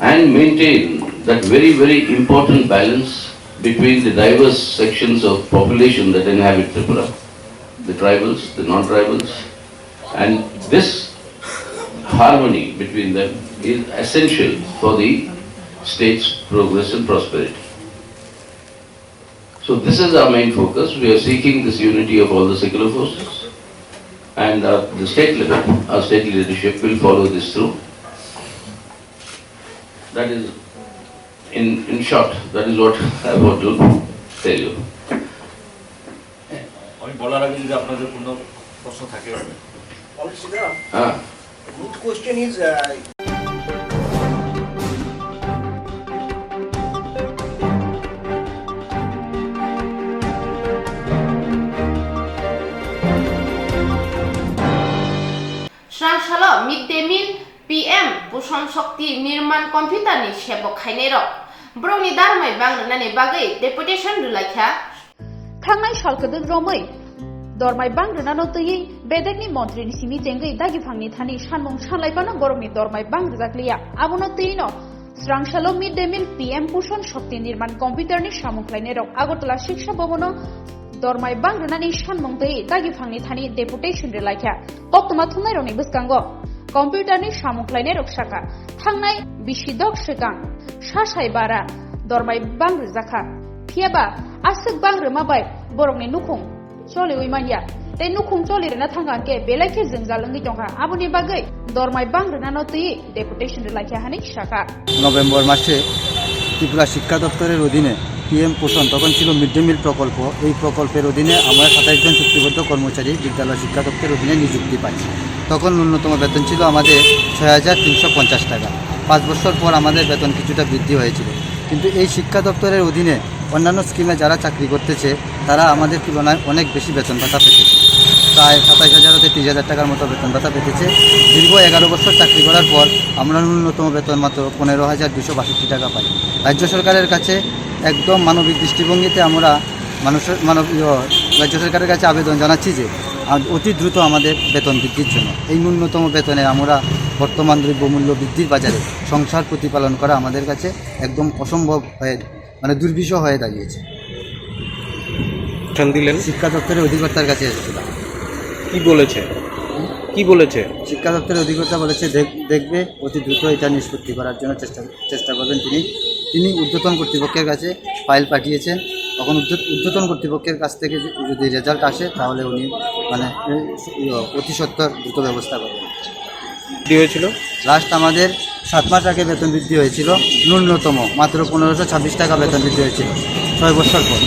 and maintain that very, very important balance between the diverse sections of population that inhabit Tripura, the tribals, the non-tribals, and this harmony between them is essential for the state's progress and prosperity. So this is our main focus. We are seeking this unity of all the secular forces, and at the state level, our state leadership will follow this through. That is, in, in short, that is what I want to tell you. আমি বলার আগে যদি আপনাদের কোনো প্রশ্ন থাকে। Policy না? হ্যাঁ। Good question is, uh, Srang salo mid day meal P M Poshon Shakti Nirman Computer ni sebok khainai rok borokni darmai bang rwnani bagwi deputation rwlaikha. Thangnai sal kwdwk romwi dormai bang rwnano twiwi bedekni montrini simi chengwi dagiphangni thani sanmung sanlaipano borokni dormai bang rwjakliya. Abono twino srangsalo mid day meal P M Poshon Shakti Nirman Computer ni samung khlainai rok Agartala Shiksha Bhavan o dormai bang rwnani sanmung twi dagiphangni thani deputation rwlaikha. Koktwma thumnairokni bwskango computer ni samung khlainairok sakha, thangnai bisi dok swkang sa sai bara dormai bang rwjakha. Phiyaba aswk bang rwma bai borokni nukhung choliwi manya. Tei nukhung choli rwna thangkha hwnkhe belai khe jwngjal wngwi tongkha. Aboni bagwi dormai bang rwnano twi deputation rwlaikha hwnwi sakha. November মাসে ত্রিপুরা শিক্ষা দপ্তরের অধীনে পিএম পোষণ তখন ছিল mid day meal প্রকল্প। এই প্রকল্পের অধীনে আমরা সাতাইশ জন চুক্তিবদ্ধ কর্মচারী বিদ্যালয় শিক্ষা দপ্তরের অধীনে নিযুক্তি পাই। তখন ন্যূনতম বেতন ছিল আমাদের ছয় হাজার তিনশো পঞ্চাশ টাকা। পাঁচ বছর পর আমাদের বেতন কিছুটা বৃদ্ধি হয়েছিল, কিন্তু এই শিক্ষা দপ্তরের অধীনে অন্যান্য স্কিমে যারা চাকরি করতেছে, তারা আমাদের তুলনায় অনেক বেশি বেতন ভাতা পেতেছে, প্রায় সাতাইশ হাজার হতে তিরিশ হাজার টাকার মতো বেতন ভাতা পেতেছে। দীর্ঘ এগারো বছর চাকরি করার পর আমরা ন্যূনতম বেতন মাত্র পনেরো হাজার দুশো বাষট্টি টাকা পাই। রাজ্য সরকারের কাছে একদম মানবিক দৃষ্টিভঙ্গিতে আমরা মানুষের, মানব, ইয়ো, রাজ্য সরকারের কাছে আবেদন জানাচ্ছি যে আ-, অতি দ্রুত আমাদের বেতন বৃদ্ধির জন্য। এই ন্যূনতম বেতনে আমরা বর্তমান দ্রব্যমূল্য বৃদ্ধির বাজারে সংসার প্রতিপালন করা আমাদের কাছে একদম অসম্ভব হয়ে, মানে, দুর্বিষহ হয়ে দাঁড়িয়েছে। ঠান দিলেন? শিক্ষা দপ্তরের অধিকর্তার কাছে এসেছিলাম। কি বলেছে? কি বলেছে? শিক্ষা দপ্তরের অধিকর্তা বলেছে, দেখ-, দেখবে, অতি দ্রুত এটা নিষ্পত্তি করার জন্য চেষ্টা, চেষ্টা করবেন তিনি। তিনি ঊর্ধ্বতন কর্তৃপক্ষের কাছে ফাইল পাঠিয়েছেন। এখন ঊর্ধ্ব-, ঊর্ধ্বতন কর্তৃপক্ষের কাছ থেকে য-, যদি রেজাল্ট আসে, তাহলে উনি, মানে, এই, ইয়ে, অতি সত্বর দ্রুত ব্যবস্থা করবেন। কি হয়েছিল? লাস্ট আমাদের সাত মাস আগে বেতন বৃদ্ধি হয়েছিল, ন্যূনতম মাত্র পনেরোশো ছাব্বিশ টাকা বেতন বৃদ্ধি হয়েছিল ছয় বছর পর।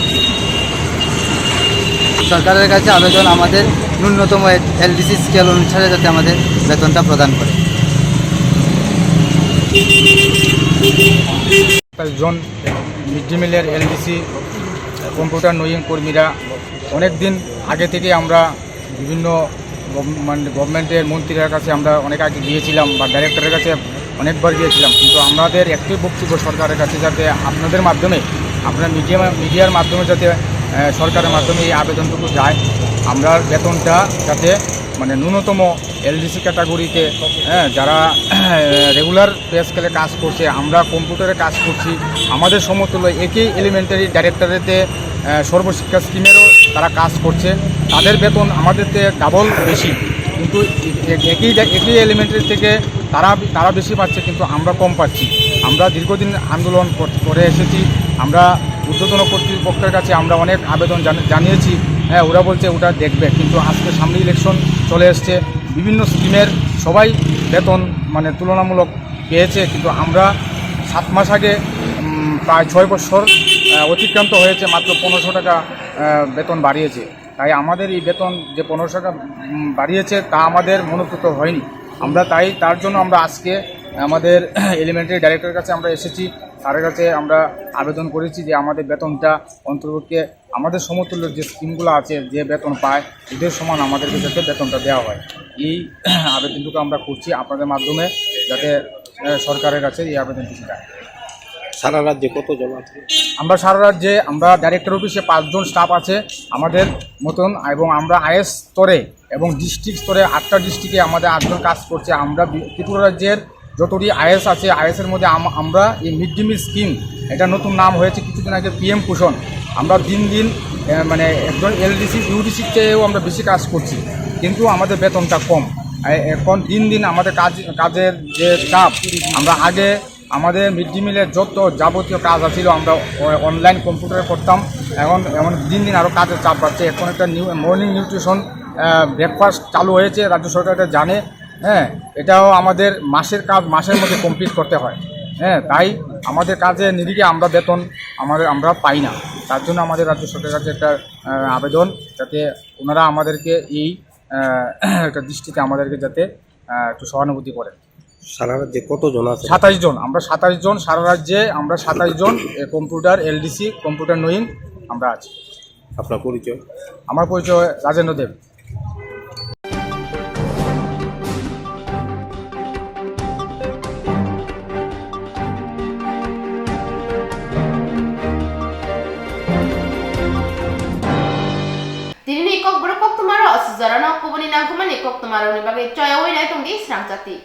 সরকারের কাছে আবেদন আমাদের ন্যূনতম এলডিসি স্কেল অনুসারে যাতে আমাদের বেতনটা প্রদান করে। সাতাইশ জন মিড ডে মিলের এলডিসি কম্পিউটার নয়িং কর্মীরা অনেক দিন আগে থেকে আমরা বিভিন্ন গভ-, মানে গভর্নমেন্টের মন্ত্রীর কাছে আমরা অনেক আগে গিয়েছিলাম বা ডাইরেক্টরের কাছে অনেকবার গিয়েছিলাম, কিন্তু আমাদের একটাই বক্তব্য সরকারের কাছে, যাতে আপনাদের মাধ্যমে, আপনার মিডিয়া, মিডিয়ার মাধ্যমে যাতে, আহ, সরকারের মাধ্যমে এই আবেদনটুকু যায়, আমরার বেতনটা যাতে, মানে, ন্যূনতম এলডিসি ক্যাটাগরিতে, হ্যাঁ, যারা রেগুলার পে স্কেলে কাজ করছে, আমরা কম্পিউটারে কাজ করছি, আমাদের সমতুল্য একই এলিমেন্টারি ডাইরেক্টরেটে, আহ, সর্বশিক্ষা স্কিমেরও তারা কাজ করছে, তাদের বেতন আমাদের থেকে ডাবল বেশি, কিন্তু এ-, একই ডা-, একই এলিমেন্টারি থেকে তারা, তারা বেশি পাচ্ছে, কিন্তু আমরা কম পাচ্ছি। আমরা দীর্ঘদিন আন্দোলন কর-, করে এসেছি, আমরা ঊর্ধ্বতন কর্তৃপক্ষের কাছে আমরা অনেক আবেদন জান-, জানিয়েছি, হ্যাঁ, ওরা বলছে ওটা দেখবে, কিন্তু আজকে সামনে ইলেকশন চলে এসছে, বিভিন্ন স্কিমের সবাই বেতন, মানে, তুলনামূলক পেয়েছে, কিন্তু আমরা সাত মাস আগে, উম, প্রায় ছয় বছর, আহ, অতিক্রান্ত হয়েছে, মাত্র পনেরোশো টাকা, আহ, বেতন বাড়িয়েছে। তাই আমাদের এই বেতন যে পনেরোশো টাকা, উম, বাড়িয়েছে, তা আমাদের মনোপুত হয়নি। আমরা তাই, তার জন্য আমরা আজকে আমাদের এলিমেন্টারি ডাইরেক্টরের কাছে আমরা এসেছি, স্যারের কাছে আমরা আবেদন করেছি যে আমাদের বেতনটা অন্তর্পক্ষে আমাদের সমতুল্য যে স্কিমগুলো আছে, যে বেতন পায়, ওদের সমান আমাদেরকে যাতে বেতনটা দেওয়া হয়। এই আবেদনটুকু আমরা করছি আপনাদের মাধ্যমে, যাতে, আহ, সরকারের কাছে এই আবেদনটুকু যায়। সারা রাজ্যে কতজন আছে? আমরা সারা রাজ্যে, আমরা ডাইরেক্টর অফিসে পাঁচজন স্টাফ আছে আমাদের মতন, এবং আমরা আইএস স্তরে এবং ডিস্ট্রিক্ট স্তরে আটটা ডিস্ট্রিক্টে আমাদের আটজন কাজ করছে। আমরা বি-, ত্রিপুরা রাজ্যের যতটি আইএস আছে, আইএসের মধ্যে আম-, আমরা এই মিড ডে মিল স্কিম, এটা নতুন নাম হয়েছে কিছুদিন আগে পিএম পোষণ। আমরা দিন দিন, আহ, মানে, একজন এলডিসি, ইউডিসির চেয়েও আমরা বেশি কাজ করছি, কিন্তু আমাদের বেতনটা কম। এ-, এখন দিন দিন আমাদের কাজ, কাজের যে চাপ, আমরা আগে আমাদের মিড ডে মিলের যত যাবতীয় কাজ আছিল, আমরা অ-, অনলাইন কম্পিউটারে করতাম। এখন এমন দিন দিন আরও কাজের চাপ বাড়ছে। এখন একটা নিউ, মর্নিং নিউট্রিশন, আহ, ব্রেকফাস্ট চালু হয়েছে, রাজ্য সরকার এটা জানে। হ্যাঁ, এটাও আমাদের মাসের কাজ মাসের মধ্যে কমপ্লিট করতে হয়। হ্যাঁ, তাই আমাদের কাজে নিরিখে আমরা বেতন আমাদের, আমরা পাই না। তার জন্য আমাদের রাজ্য সরকারের কাছে একটা, আহ, আবেদন, যাতে ওনারা আমাদেরকে এই, আহ, একটা দৃষ্টিতে আমাদেরকে যাতে, আহ, একটু সহানুভূতি করেন। সারা রাজ্যে কতজন আছে? সাতাইশ জন, আমরা সাতাইশ জন, সারা রাজ্যে আমরা সাতাইশ জন, এ, কম্পিউটার, এলডিসি, কম্পিউটার নয়িং আমরা আছি। আপনার পরিচয়? আমার পরিচয় রাজেন্দ্র দেব। Tini ni kok borok koktwma rok aswk jora no kubuni nangkukmani koktwma rok ni bagwi choyaui nai tongdi srang chati.